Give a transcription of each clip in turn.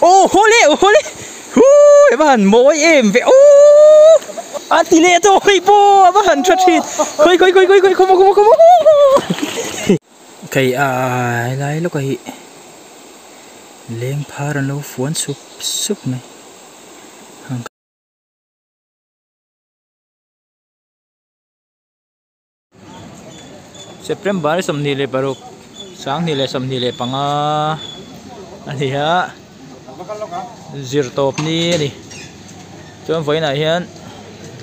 Aw hawle aw hawle Huu ava han mawi em ve aww A ti leh tawh hei pawh ava han tha thin Khawi khawi khawi khawi khawi khawmaw khawmaw khawmaw Kei a helai lawkah hi leng phar an lo fuan sup sup mai. September 26 2025 a ni a zir tawp ni a ni chuan vawiinah hian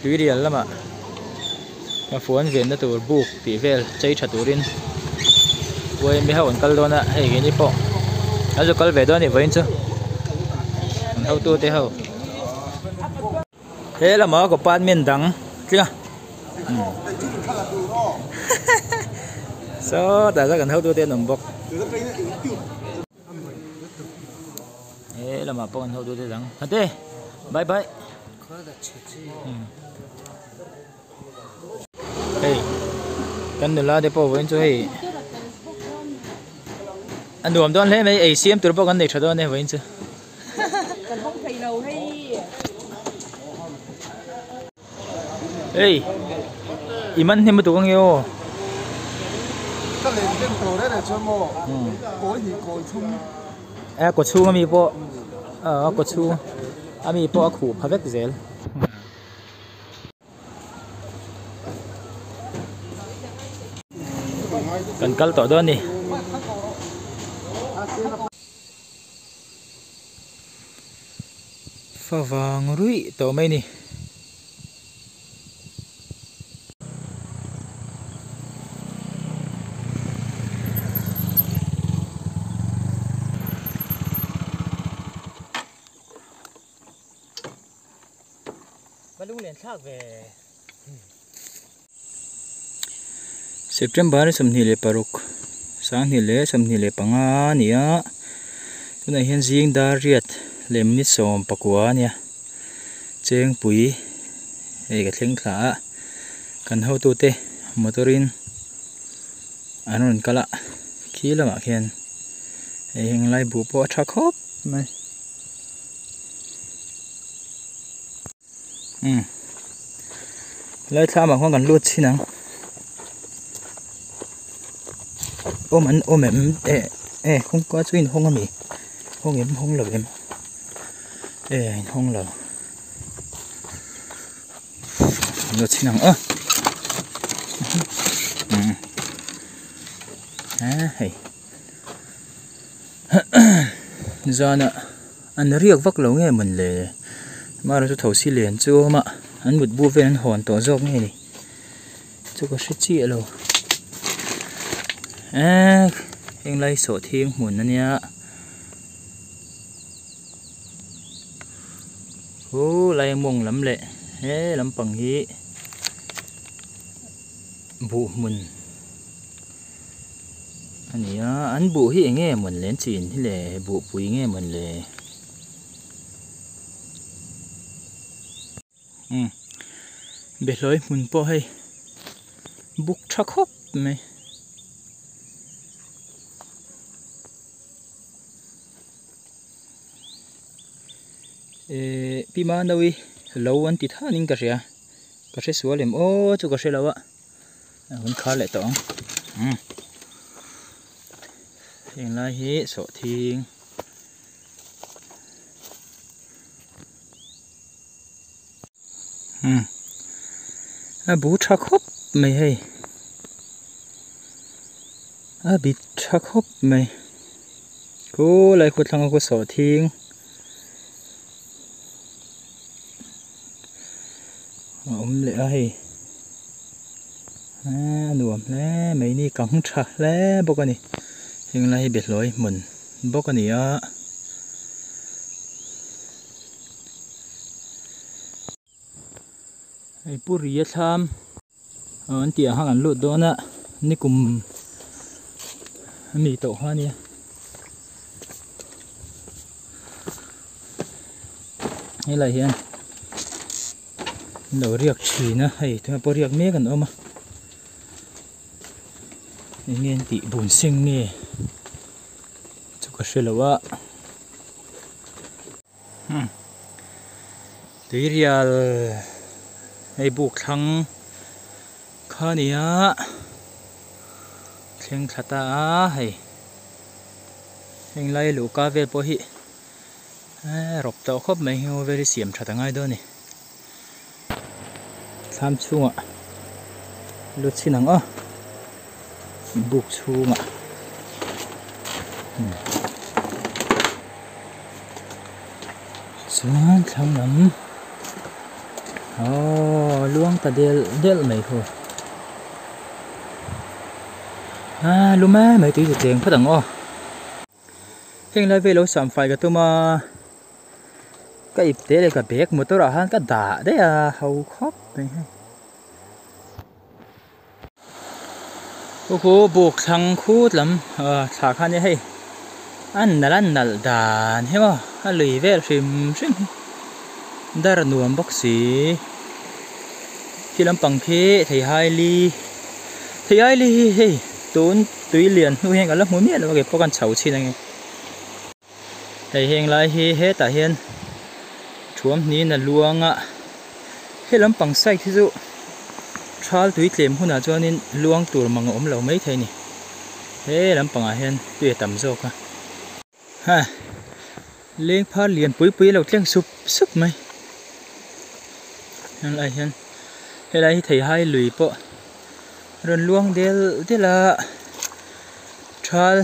tuirial lamah a fuan venna tur buk tih vel chei tha turin yma ho an kal dawn a hei keini pawh an zu kal ve dawn a ni vawiin chu an hotute ho. He lamah compartment dang tling a sawtah sawn kan hotute an awm bawk he lamah pawh kan hotute dang ate bye bye hei kan nula te pawh vawiin chu hei a nuam dawn hle mai ei siam tur pawh kan nei tha dawn e vawiin chu. Kan hawng thei lo hei. Hey, i man hnem lutuk ange aw. Ka len den tawh reng reng chuan maw kawi hnih kawi thum. A kaw chhung ami pawh a kaw chhung ami pawh a khuh pha vek zel. Kan kal tawh dawn a ni. Favang ruih tawh mai a ni. September 26 2025 a ni a tunah hian zing dar riat leh minute 19 a nia chengpui hei ka thleng thla a kan hotute motor in an rawn kal a khi lamah khian hei heng lai buh pawh a tha khawp mai. Umm helai thlam ah khuan kan lut chhin ang awm an awm em eh eh kawngka chu a inhawng ami hawng em hawng lo em eh a inhawng lo lut chhin ang aw umm eh hei zanah an riak vak lo nge mawn le amaherawhchu chu thosi lian chu a awm a an mutbu vel an hawn tawh zawk nge ni chu ka hre chiah lo eee heng lai sawhthing hmun ania khu lai mawng lam leh he lampang hi buh hmun. A ni a an buh hi eng nge mawn le an chin hi le buh pui nge mawn le umm behlawi hmun pawh hei buk tha khawp mai. Ehh pi Manawi lo an ti thanin ka hria ka hre sual em aw chu ka hre lo a. Hun khar leh tawh ang umm heng lai hi sawhthing umm a bu tha khawp mai hei a bit tha khawp mai khulai khawthlang a khaw sawhthing. A awm leh a hei a nuam hle mai ni kang tha hle bawk a ni heng lai hi behlawi hmun bawk a ni a hei pu ria thlam an tih ang khan an lut dawn a nikum ami tawh kha a nia. Helai hian an lo riak thin a hei tunah pawh riak mek an awm a eng nge an tih bun seng nge chu ka hre lo a. Hmm. Tuirial hei buk thlang kha nia thleng thla ta a hei heng lai luhka vel pawh hi eh rawp tawh khawp mai hi vel hi siam that a ngai dawn a ni thlam chhungah lu chhin ang aw buk chhungah hmm. Chuan thlang lam aww luang ta del del mai khu a lu mai mai tui chu cheng phawt ang aw heng lai vel lo sam fai ka tum a ka ip te leh ka bag motor ah khan ka dah daih a ho khawp mai hei. Khu khu buk thlang khut lam ah thla kha nia hei a nalh a nalh dan hi maw a lui vel hrim hrim hi dar nuam bawk si khi lampang khi theihai li theihai li hi hei tun tui lian hnu hian ka la hmu miah lo a kei pawh khan chho chhin ang e hei heng lai hi hetah hian thuam hnihin a luang a he lampang side hi chu thal tui tlem hunah chuanin luang tur mang a awm lo maithei a ni he lampangah hian tui a tam zawk a ha leng phar lian pui pui a lo tleng sup sup mai helai hian helai hi theihai lui pawh rawn luang del del a thal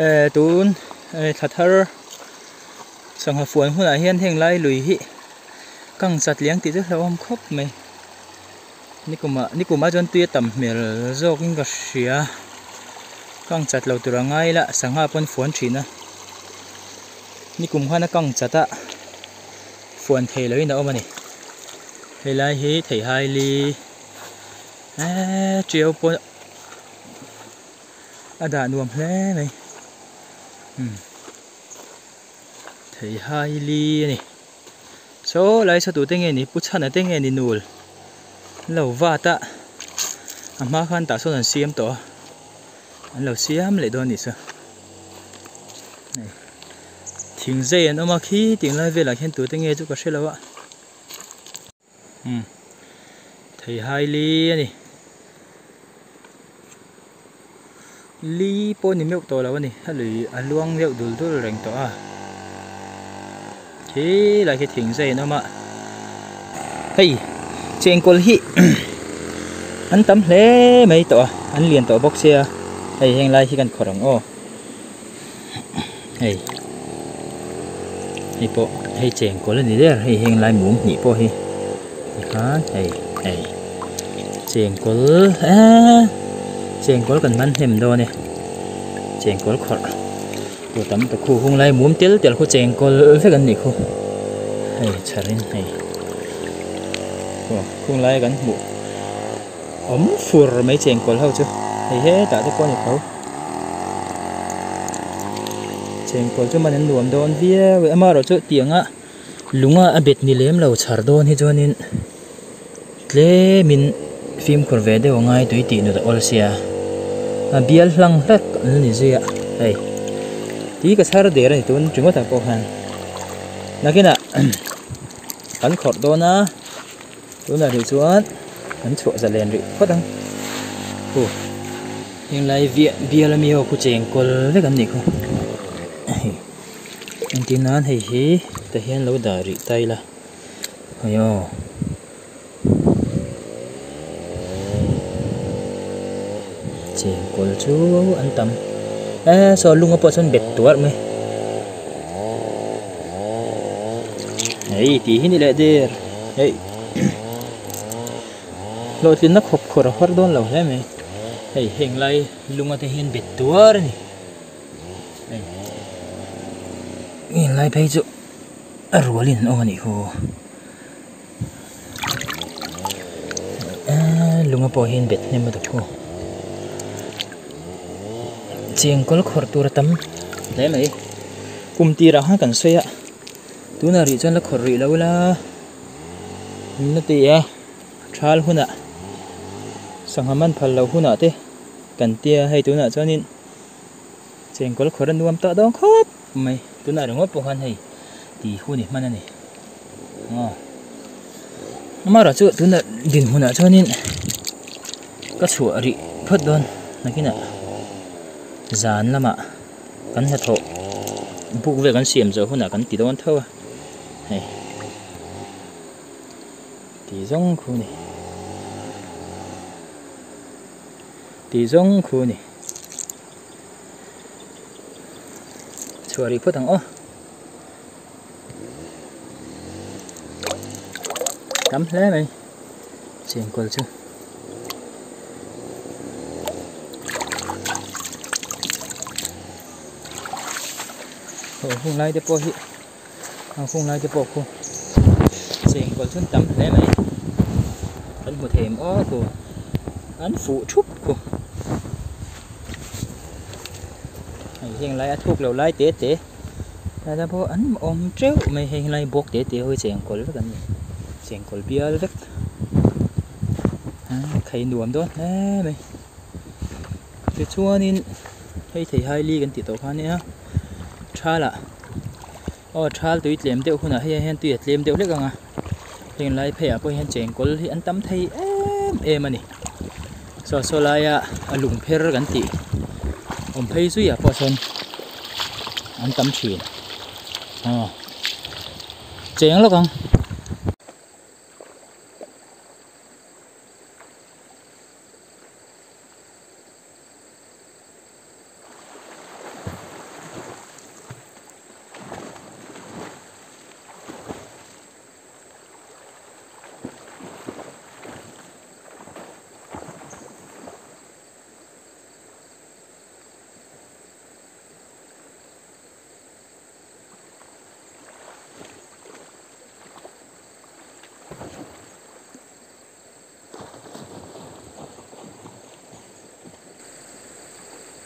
eh tun eh thla thar sangha fuan hunah hian heng lai lui hi kang chat liang tih chu hlauhawm khawp mai nikumah nikumah chuan tui a tam hmel zawkin ka hria kang chat lo tur a ngai ila sangha pawn fuan thin a nikum khan a kang chat a fuan thei loin a awm a ni helai hi theihai li eee tiau pawh a dah nuam hle mai umm. Theihai li a ni. Saw lai sa tute nge ni Pu Chhana te nge ni nul lo vat a a hma khan tah sawn an siam tawh a an lo siam leh dawn a nih chu hei thing zai an awm a khi tih lai velah khian tute nge chu ka hre lo a umm theihai li a ni. Li pawh ni meuh tawh lo a ni a lui a luang deuh dul dul reng tawh a khi lai khi thing zai an awm a hei chengkawl hi an tam hle mai tawh a an lian tawh bawk sia hei heng lai hi kan khawrh ang aw hei hei pawh hei chengkawl a ni der hei heng lai mum hnih pawh hi tikhan hei hei chengkawl eee chengkawl kan man hnem dawn e chengkawl khawrh tur tam tak khu hung lai mum tel tel khu chengkawl vek an nih khu hei chharin hei aw khung lai kan hmuh awm fur mai chengkawl ho chu hei hetah te pawh a ni tho. Chengkawl chu man an nuam dawn viau e amaherawh chu tianga lunga a bet ni lem lo chhar dawn hi chuanin tlemin fimkhur ve deuh a ngai tui tih nut a awl sia a bial hlang hlek an ni zui a hei tui ka chhar der a ni tun ringawt ah pawh khan nakinah kan khawrh dawn a. Tunah rih chuan an chhuah zalen rih phawt ang. Khu henglai viah bial ami ho khu chengkawl vek an nih khu. Hei engtin nan hei hi tah hian lo dah rih ta ila hei aw. Chengkawl chu an tam e saw lunga pawh chuan bet tuarh mai. Hei tih hi ni leh der hei hlawhtlinna khawp khawr a har dawn lo hle mai hei heng lai lunga te hian bet tuar a ni hei heng lai phei chu a rualin an awm a nih khu. Lunga pawh hian bet hnem a dawk aw chengkawl khawrh tur a tam hle mai kum tirah khan kan sawi a tunah rih chuan la khawrh rih lo ila na ti a thal hunah sangha man phal loh hunah te kan tia hei tunah chuanin chengkawl khawrh a nuam tawh dawn khawp mai tunah ringawt pawh khan hei. Ti khu ni hman a ni. Aw. Amaherawh chu tuna dinhmunah chuanin ka chhuah rih phawt dawn nakinah zan lamah kan hnathawh buk vel kan siam zawh hunah kan ti dawn tho a hei ti zawng khu ni ti zawng khu ni chhuah rih phawt ang aw. Tam hle mai chengkawl chu. Aw hung lai te pawh hi a hung lai te pawh khu chengkawl chu an tam hle mai kan hmu thei em aw khu an fuh thup khu hei heng lai a thuk lo lai te te. Tlai pawh an awm teuh mai hei helai bawk te te ho hi chengkawl vek an ni chengkawl bial vek khai nuam dawn hle mai tichuanin hei theihai li kan tih tawh kha ania thal ah aw thal tui tlem deuh hunah hei ah hian tui a tlem deuh hlek ang a heng lai pheiah pawh hian chengkawl hi an tam thei em em a ni saw saw laia a lung pher kan tih awm phei zuiah pawh sawn. An tam thin aw cheng lawk ang.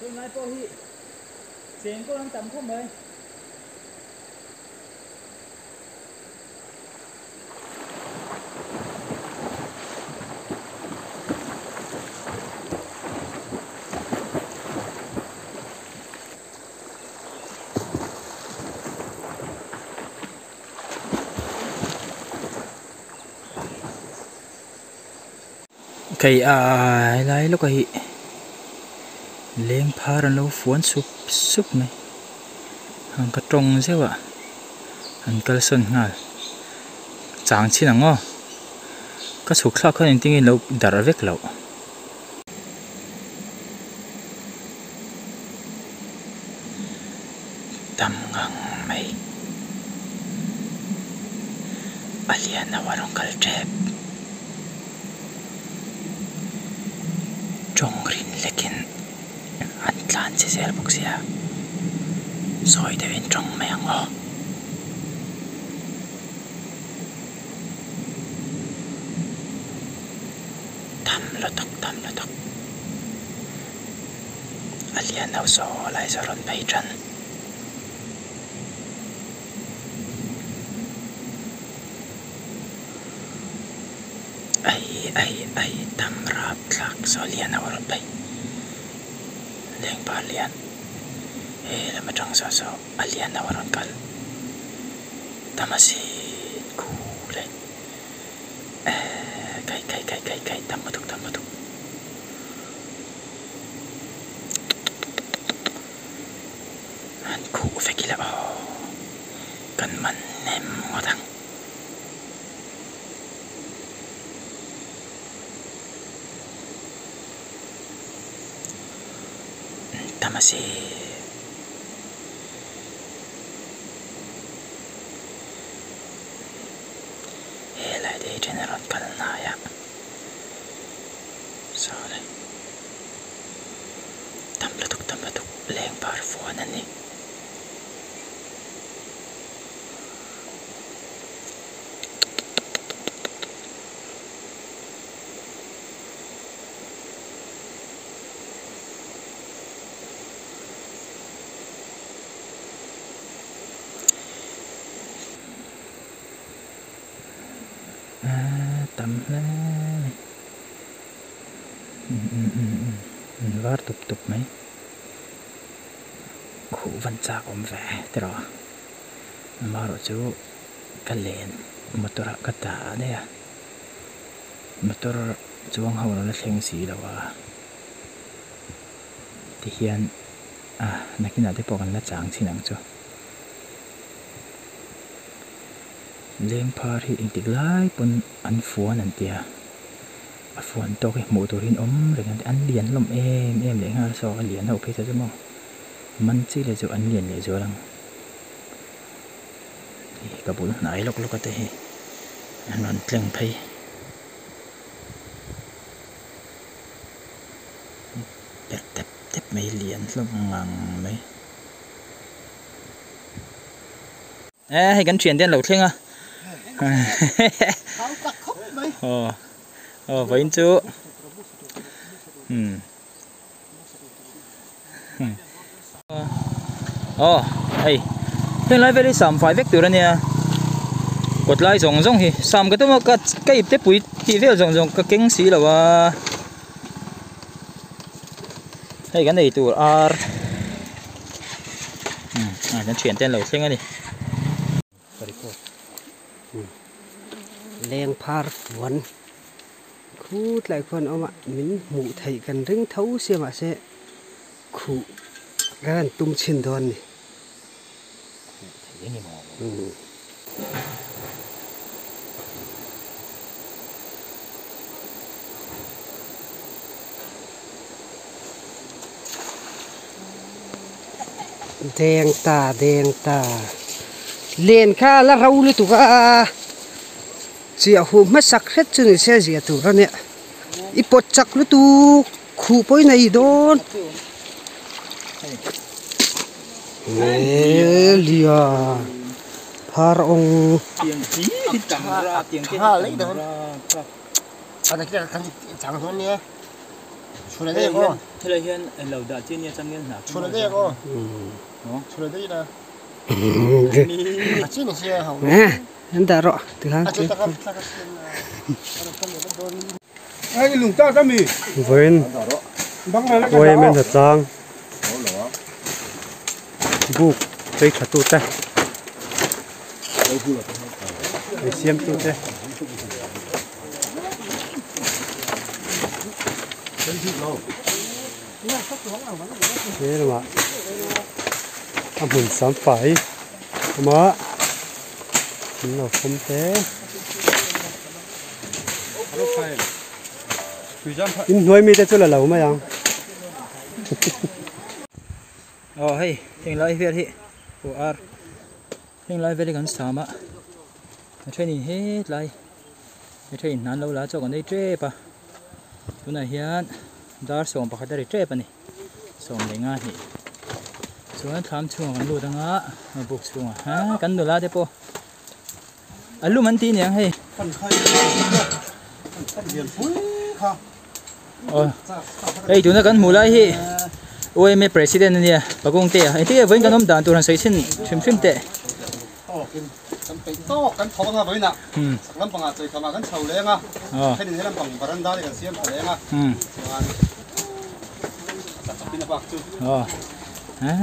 Tunlai pawh hi chengkawl an tam khawp mai. Kei a helai lawkah hi leng phar an lo fuan sup sup mai an ka tawng zeuh a an kalsawn nghal chang chhin ang aw ka chhuk thlak khan engtin nge an lo darh vek loh. Tam ngang mai a lian ho a rawn kal tep tawng rin lekin an tlan che zel bawk sia sawi deuhin tawng mai ang aw. Tam lutuk tam lutuk a lian ho saw lai saw rawn phei tan. Ai ai ai tam rap thlak saw lian ho rawn phei lengpar lian he lam atang saw saw a lian ho rawn kal tam asin khul e. Kai kai kai kai kai tam lutuk tam lutuk. An khuh vek ila aw kan man nem ngawt ang. Tam a si. He lai te hi then a rawn kal hnai a saw le tam lutuk tam lutuk leng par fuan a ni. Tam hle mai an var tup tup mai khuh van chak awm ve tiraw. Amaherawhchu ka len motor ah ka dah daih a motor chuang ho lo la thleng si lo a tihian ah nakinah te pawh kan la chang chhin ang chu. Lengphar hi engtik lai pawn an fuan an tia a fuan tawk hi hmuh tur hi an awm reng a an lian hlawm em em leh nghal saw a lian ho phei chu maw man chi leh chu an lian leh zual ang hei ka bul hnai lawk lawk a te hi an rawn tleng phei. Perh tep tep mai lian hlawm ngang mai. E hei kan thian te an lo thleng a aw aw vawiin chu umm aw hei heng lai vel hi sam fai vek tur a nia kawt lai zawng zawng hi sam ka tum a ka ka ip te pui tih vel zawng zawng ka keng si lo a hei kan ei tur ar umm kan thian te an lo thleng a ni. Leng phar fuan khu tlai khuan a awm a min hmuh theih kan ring tho sia mahse khuh kan han tum chhin dawn a ni. Khuh theih a ni maw? Deng ta deng ta len kha la ro lutuk a chiah huh hmasak hret chu ni se zia tur a nia i pawt chak lutuk khuh pawh i nei dawn he lia phar awng. Helai hian lo dah chi ania changel hnah chu Vawiin Uaimen hnatlang buk chei tha tute ei siam tute. He lamah a hmun sam fai awm a an lo fawm te inhnuai mite chu la lo mai ang. Aw hei heng lai vel hi aw ar heng lai vel hi kan sam a a thenin hetlai a thenin hna an lo la a chaw kan ei tep a tunah hian dar 11 a ri tep a ni 12 chuan thlam chhungah kan lut anga a buk chhungah ha kan nula te pawh a lum an tih aniang hei aw hei tuna kan hmuh lai hi UMA president ania Pakungtea engtin nge vawiin kan awm dan tur han sawi chhin hrim hrim teh. Kan peih tawk kan tho anga vawiinah sak lampangah chawikhamah kan chho leng a thenin he lampang varanda te kan siam tha leng a chuan a chapin a bak chu. Aw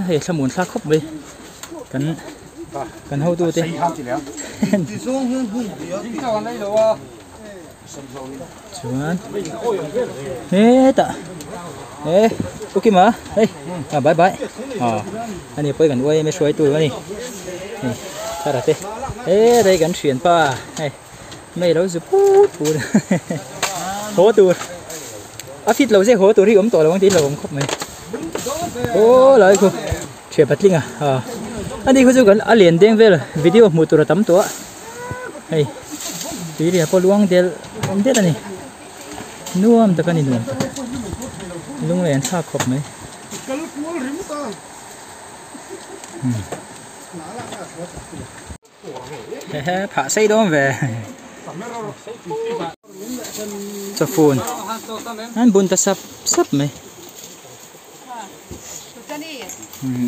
hei thlamuan thlak khawp mai kan kan hotu te. Chuan hetah eh u Kima hei ah bye bye aw ani pawh hi kan uai em e hruai tur a ni hei thar a te hetlai kan thianpa hei mei lo zu put put haw tur a fit lo zek haw tur hi awm tawh lo ang tih hi a hlauhawm khawp mai aw lai khu thian patling a aw ani khu chu kan a len deng vel video hmuh tur a tam tawh a. Hei tui ria pawh luang del awm det a ni nuam tak a ni nuam tak lung leh an thlak khawp mai hehe phah sei dawn ve chawfun an bun ta sap sap mai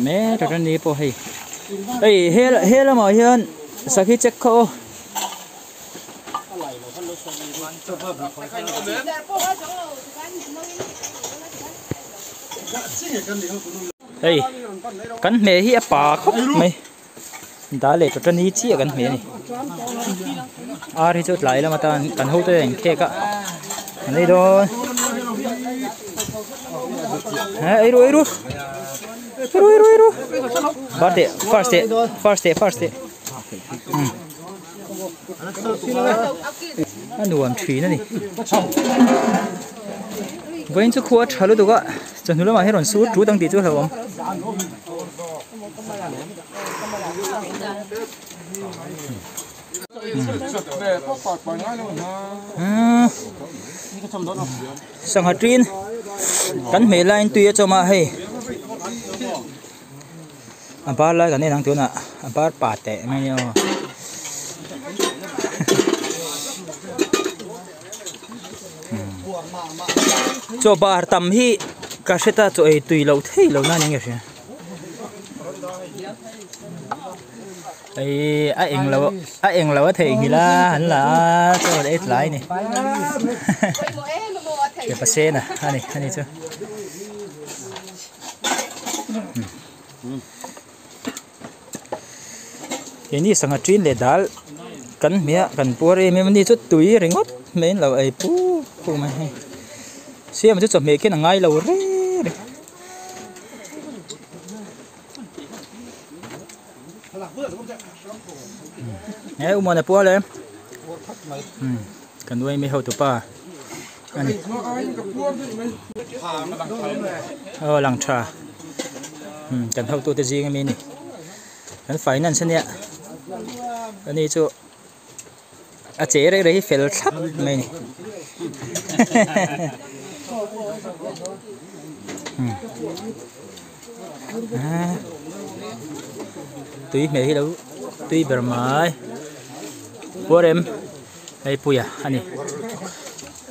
me tata ni pawh hei hei he lamah hian sakhi check kha aw. Hei kan hmeh hi a pa khawp mai. Dal leh tawtani chiah kan hmeh a ni. Ar hi chu tlai lam atan kan hote a inkhek a an ei dawn. Eh ei ru ei ru ei ru ei ru ei ru bar teh first teh first teh first teh a nuam thin a ni. Vawiin chu khua a tha lutuk a chawhnu lamah hian rawn sur tut ang tih chu a hlauhawm. Sangha ṭin kan hmeh laiin tui a chawm a hei a bar lai kan en ang tunah a bar pa teh mai ania aw chaw bar tam hi ka hre ta chaw ei tui loh thei lo na ni nge hria. Ei a eng lo a eng lo a theihnghilh a an la a chaw ei tlai ni Pepa sen a ani ani chu keini sangha ṭin leh dal kan hmeh a kan puar em em a ni chu tui ringawt mai an lo ei puk puk mai hei siam chu chawhmeh khian a ngai lo reng reng. He umana pua le kan nuai mi hotu pa ani aw lang tha kan hotu te zing ami ni kan finance ania ani chu a che rei rei hi fel thlap mai a ni tui hmel hi lo tui ber mai puarem hei puia a ni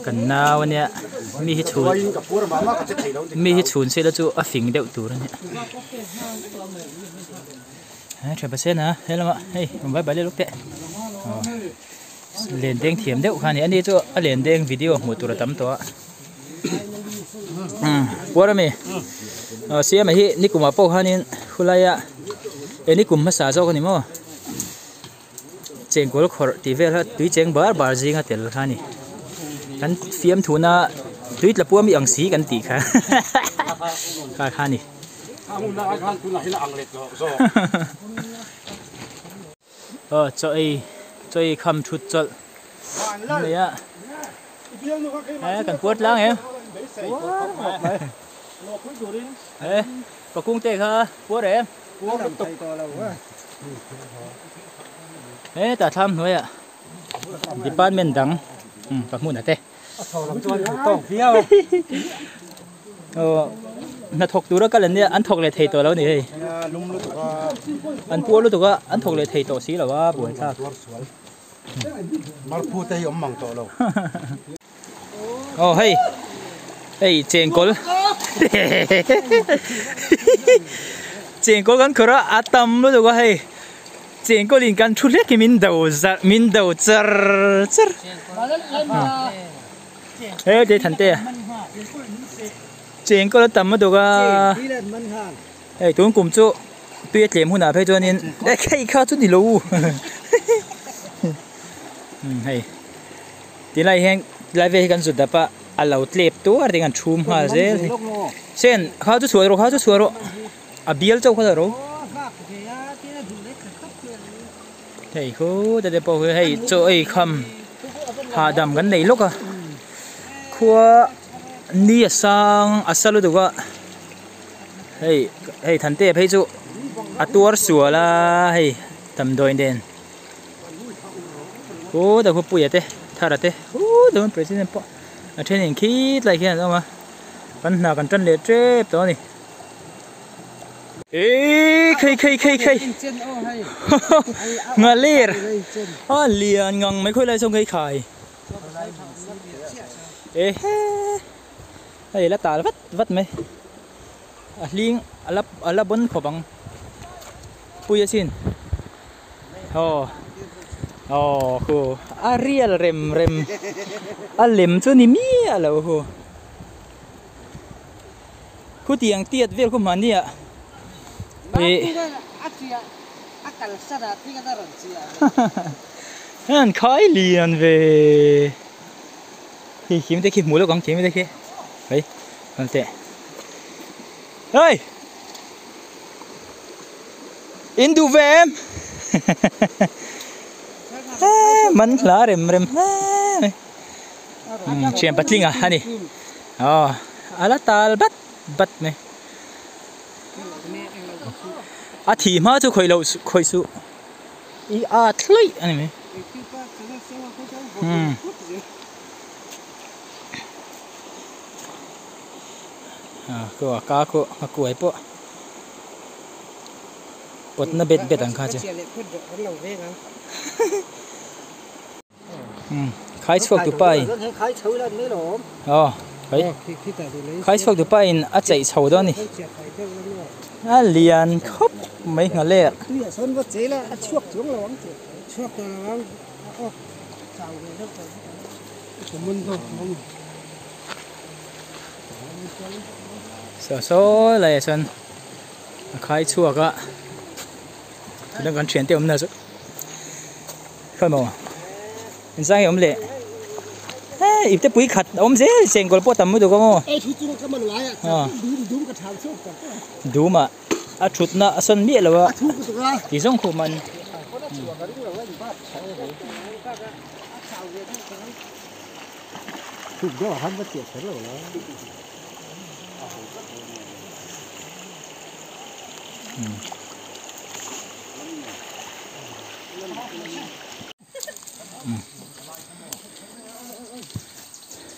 kan nau a nia mi hi chhun mi hi chhun se la chu a fing deuh tur a nia. He tha sen a he lamah hei rawn vai bai leh lawk teh aw len deng thiam deuh kha a ni ani chu a len deng video hmuh tur a tam tawh a umm puar ami aw siama hi nikumah pawh khanin khulaia eh nikum hmasa zawk a ni maw chengkawl khawrh tih vel kha tui cheng bar bar zinga tel kha a ni kan fiamthuna tui tla puam i ang si kan tih kha kha kha a ni. Aw chaw ei chaw ei kham thut chawlh an nei a eh kan puar tlang em eh pakung te kha puar em eh tah thlam hnuaiah department dang ka hmun ate. Aw hnathawk tura kal an nia an thawk leh thei tawh lo a ni hei an puar lutuk a an thawk leh thei tawh si lo a buaithlak marphu te hi awm mang tawh lo aw hei hei chengkawl chengkawl kan khawrh a a tam lutuk a hei chengkawl in kan thu hlek hi min do zarh min do char char. He tei than te a chengkawl a tam lutuk a hei tun kum chu tui a tlem hunah phei chuanin e hei kha chu ni lo hei tilai hian tilai vel hi kan zut dap a a lo tlep tuar te hian an chhum nghal zel hei sen kha chu chhuah rawh kha chu chhuah rawh a bial chauh kha la ro Hei khute te pawh hi hei chaw ei kham hahdam kan nei lawk a khua ni a sang a sa lutuk a hei hei Thante phei chu a tuar sual a hei damdawi nen khutah khawpuia te thara te khutah khuan president pawh a then in khitlai khian an awm a kan hna kan tan leh tep tawh a ni. Eii khei khei khei khei Nghalir a lian ngang mai khawi lai sawn ka khai ehe hei la tal vat vat mai a hling a la a la bawn khawp ang pui asin aw aw khu a rial rem rem a lem chu ni miah lo hu. Khutiang tiat vel khu hmahni ah ih. An khai lian ve. Khi khi te khi hmu lawk ang khi te khi. Hei kan teh. Hei! In duh ve em? Man hla rem rem hle mai. Thian patling a ani. Aw a la tal bat bat mai. A thih hma chu khawih loh khawih suh i at hlawih a ni mai. A ka khu a kuai pawh pawtna bet bet ang kha chu. Khai chhuak tu pa in aw khai khai chhuak tu pa in a cheih chho dawn a ni a lian khawp mai nghalek. Saw saw laiah chuan a khai chhuak a tichuan kan thiante awmna chu khawi maw inzai awm leh hei ipte pui khat a awm zel chengkawl pawh tam lutuk a maw dum ah a thutna a sawn miah lo a ti zawng khum an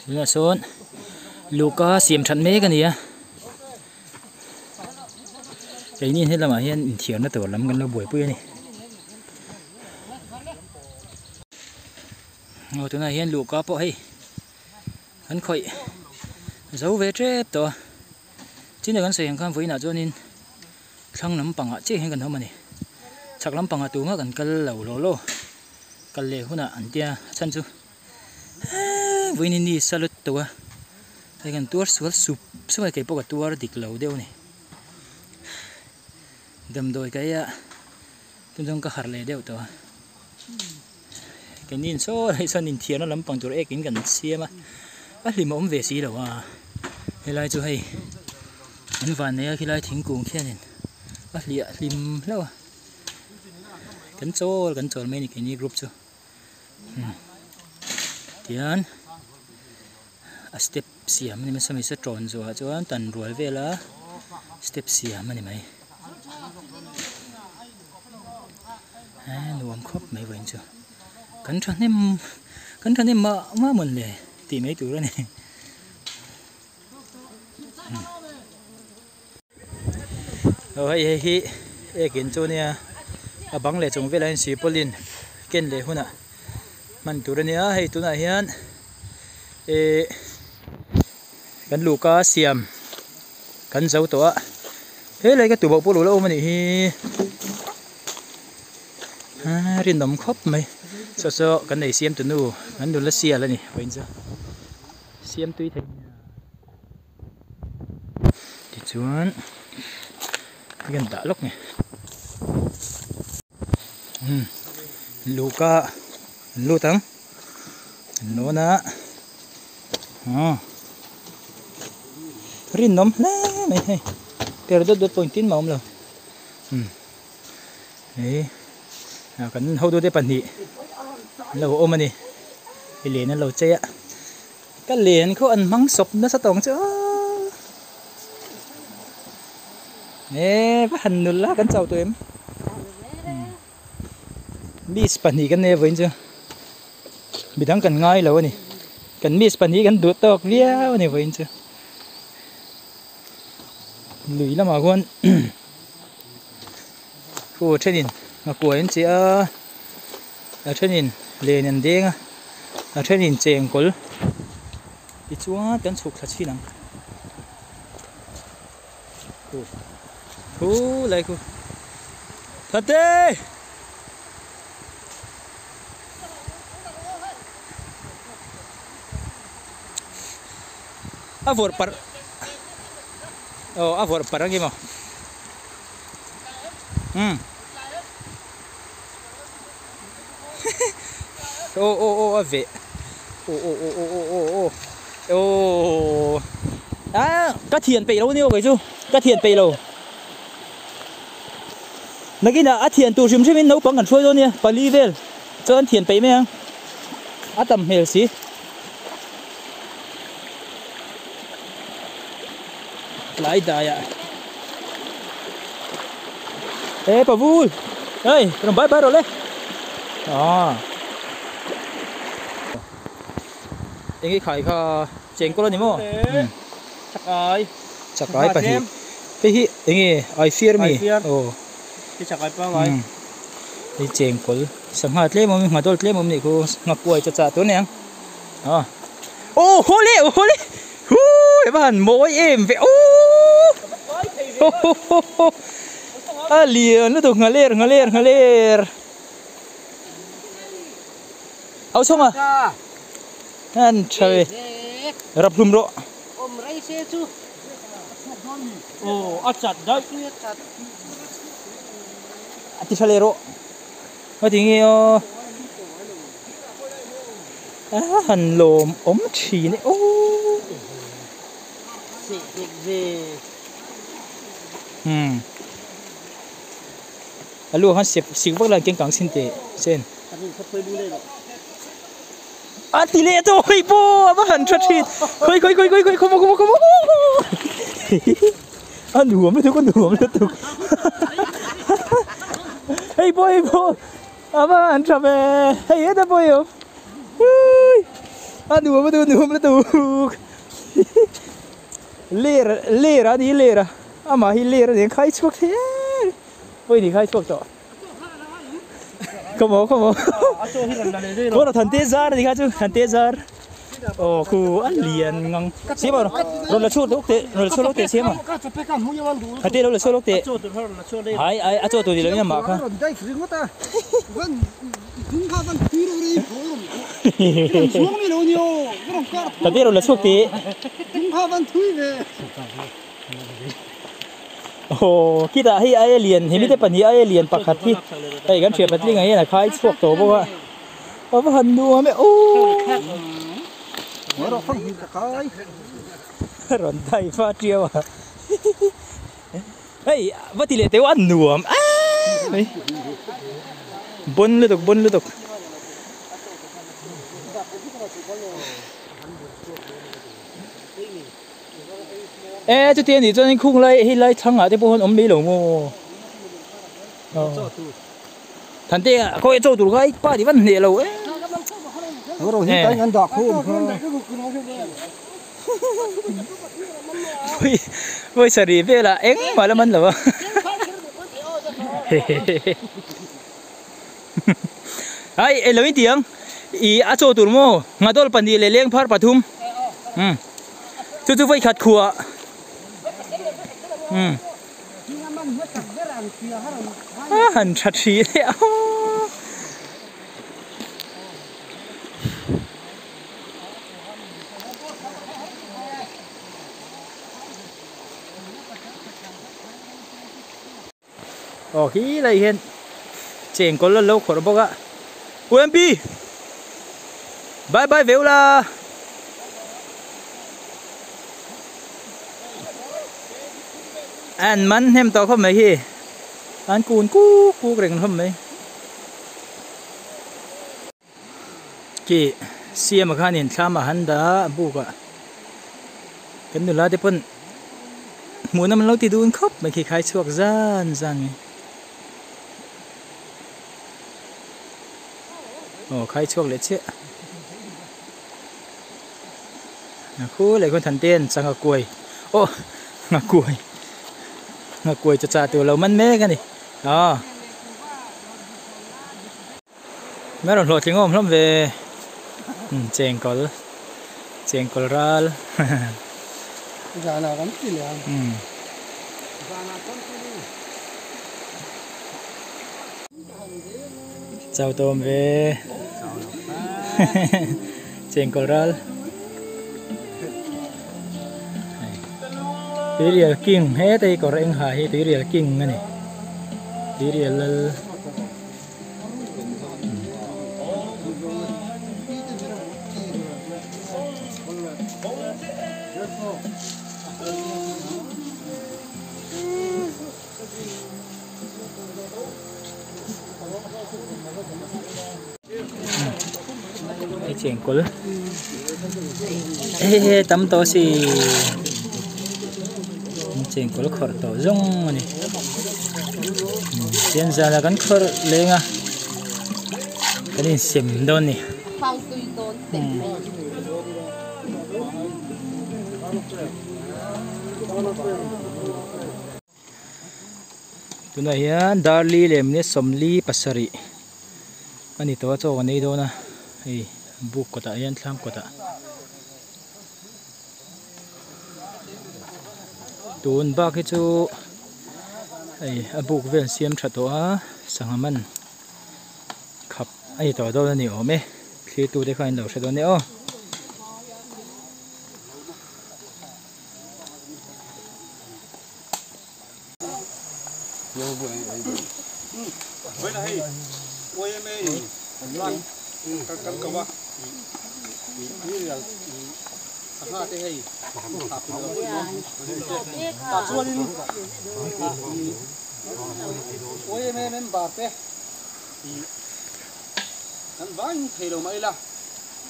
Tunah sawn luka siam that mek a ni a keini helamah hian inthiarna tur lam kan lo buaipui a ni. Aw tunah hian luhka pawh hei an khawih zo ve tep tawh a china kan sawi ang khan vawiinah chuanin thlang lampangah chiah hian kan awm a ni chhak lampangah tumah kan kal lo law law kal leh hunah an tia a chhan chu eee vawiin hi ni sa lut tawh a hei kan tuar sual sup sup a keipawh ka tuar dik lo deuh a ni damdawi ka ei a tun chuan ka harh leh deuh tawh a. Keini in saw lai chuan inthiarna lampang tur ek in kan siam a a hlim a awm ve si lo a helai chu hei an van nei a khilai thingkung khianin a hliah hlim hlauh a kan chawl kan chawl mai a ni keini group chu tihian a step siam a ni mai sawmi saw tawn zawhah chuan tan rual vela step siam a ni mai. Nuam khawp mai vawiin chu kan thahnem kan thahnem mah mah mawn le tih mai tur a ni aw hei hei hi ekin chu nia a bang leh chung velah hian sipawlin ken leh hunah hman tur a nia hei tunah hian ehh kan luhka siam kan zo tawh a helai ka tuboh pawh lo la awm a nih hi aa rinawm khawp mai saw saw kan ei siam tunu kan nula sial a ni vawiin chu siam tui thei tichuan hei kan dah lawk nge umm luhka an lut ang an lawn a aw rinawm hle mai hei per dawt dawt pawh engtin mah a awm lo umm hei kan hotu te pahnih an lo awm a ni hei len an lo chei a ka len khaw an hmang sawp nasa tawng chu aaa eee va han nul a kan chau tawh em miss pahnih kan nei a vawiin chu midang kan ngai lo a ni kan miss pahnih kan duh tawk viau a ni vawiin chu lui lamah khuan khu thenin a kuai an chiah a a thenin len an deng a a thenin chengkawl tichuan kan chhuk thla chhin ang khu khu lai khu Thate a vawrh parh aw a vawrh parh ang emaw umm. Aw aw aw a veh aw aw aw aw aw aw aw aw ah ka thian peih lo aniaw kei chu ka thian peih lo nakinah a thian tur hrim hrim in naupang kan hruai dawn nia pali vel chuan an thian peih mai ang a tam hmel si. Tlai daiah e pavul hei rawn bai bai rawh le ah eng i khai kha chengkawl a ni maw chakai chakai pahnih hei hi eng nge ai fiar mi aw hi chakai pangai hei chengkawl sangha tlem awm in nghadawl tlem awm nih khu nghakuai chaw chah tur a ni ang ah aw haw le aw haw le. Huu eva han mawi em ve aww ho ho ho ho a lian lutuk nghaler nghaler nghaler au chhawng a an tha ve rap hlum rawh awm rei se chu aw a chat daih a ti tha leh rawh a ti nge aw. A han lawm awm thin e aw. Hmm. A lu khan sep sik vak la keng kang sin teh sen. A ti leh tawh hei pawh a va han tha thin. Khawi khawi khawi khawi khawi khawmaw khawmaw khawmaw. A nuam lutuk a nuam lutuk. Hei pawh hei pawh. A va han tha ve hei heta pawh hi a awm ui a nuam lutuk a nuam lutuk ler ler a ni ler a amah hi ler a ni khai chhuak thei em pawh ni khai chhuak tawh khawmaw khawmaw kawr a thante zar a ni kha chu thante zar. Aw khu a lian ngang siam a rawn la chhuak lawk teh rawn la chhuak lawk teh siam a kha te lo la chhuak lawk teh ai ai a chaw tur ni lo in amah kha kha te rawn la chhuak teh aw khitah hei aia lian hemi te pahnih aia lian pakhat hi hei kan hriat patling ah hian a khai chhuak tawh bawk a. A va han nuam e aw rawn dai va tiau a hei va ti leh teu a nuam em mai bon lutuk bon lutuk e chuti anih chuan khung lai hei lai thlang ah te pawh hian awm mai lo maw Thante a khawi chaw tur kha i pa ti van hneh lo e. Ro hi kai an dah khum kha. Pui pui sari vela eng mah la man lo a. Ai e lo in tiang i a chaw tur maw ngadol pahnih leh leng phar pathum. Um chu chu voi khat khuah. Um. A han tha thi leh a aw khi lai hian chengkawl a lo khawrh bawk a U_M_P bye bye ve ula. An man hnem tawh khawp mai hi an kun kuk kuk reng hlawm mai khi siama khanin thlam a han dah a buk ah kan nula te pawn hmuh nawm an lo ti dun khawp mai khi khai chhuak zan zan mai aw khai chhuak leh chiah. Khu leh khawn than ten changa kuai aw nghakuai nghakuai chaw chah tur lo man mek a ni aw mai rawn hlawhtling awm hlawm ve chengkawl chengkawl ral zana kan ti leh ang chau tawm ve Chengkawl ral Tuirial king heta hi kawr eng ha hi tuirial king a ni tuirial lal. Hei chengkawl he tam tawh si chengkawl khawrh tawh zawng a ni chian zan ah kan khawrh leng a kan insem dawn a ni. Tunah hian Darli leh minute 47 a ni tawh a chaw kan ei dawn a hei buk kawtah hian thlam kawtah tun bak hi chu hei a buk vel siam tha tawh a sangha man khap a ni tawh dawn a ni awm e thlir tute khan in lo hre dawn e aw.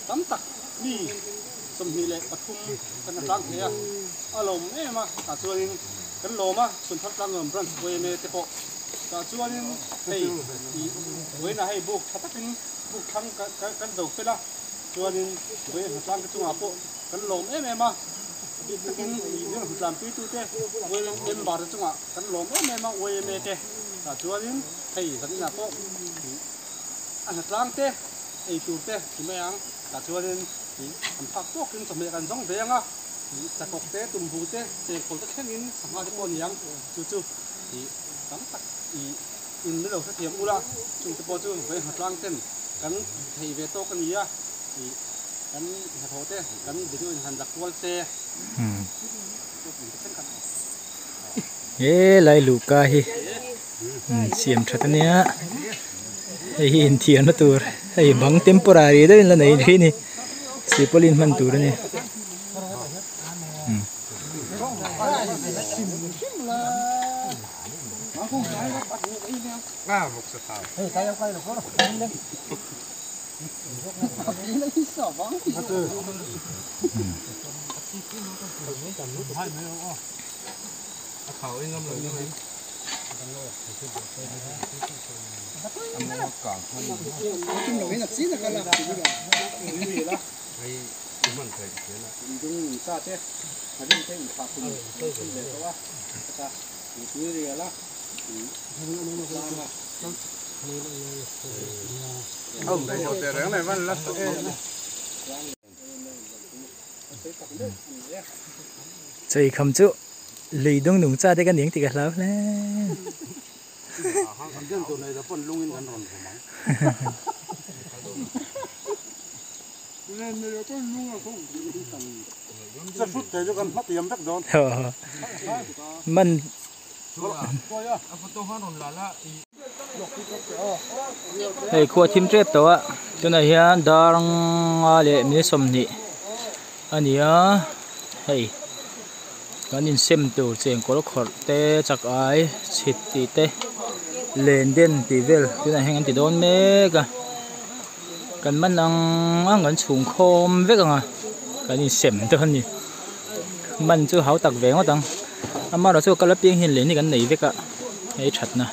Tam tak mi 23 kan tlang thei a a lawm em a tah chuanin kan lawm a chhun thar tlang nuam branch YMA te pawh tah chuanin hei ih vawiinah hei buk tha takin buk thlang kan zo fel a chuanin vawiin hna tlang te chungah pawh kan lawm em em a a bik takin ih biak hna tlanpui tute YMA member te chungah kan lawm em em a YMA te tah chuanin hei zaninah pawh ih a hna tlang te ei tur te ti mai ang tah chuanin ih an phak tawkin chawhmeh kan zawng ve ang a ih chakawk te tumbu te chengkawl te thlengin sangha te pawh a ni ang chu chu ih tam tak ih in ni lo hrethiam ula chung te pawh chu vawi hna tlang ten kan thei ve tawk a ni a ih kan hnathawh te kan video in han la kual se he lai luhka hi siam that a nia hei hi inthiarna tur hei bang temporary deuhin la nei thin a ni silpaulin hman tur a ni. Chei kham chu lui dung nung cha te ka niang tih ka hlau hle. Man hei khua thim tep tawh a tunah hian dar nga leh minute 20 a ni a hei kan insem tur chengkawl khawrh te chak ai chhit tih te len den tih vel tunah hian kan ti dawn mek a kan man ang ang kan chhung khawm vek ang a kan insem dawn a ni man chu hau tak ve ngawt ang amaherawhchu kal apiang hian len hi kan nei vek a hei thatna.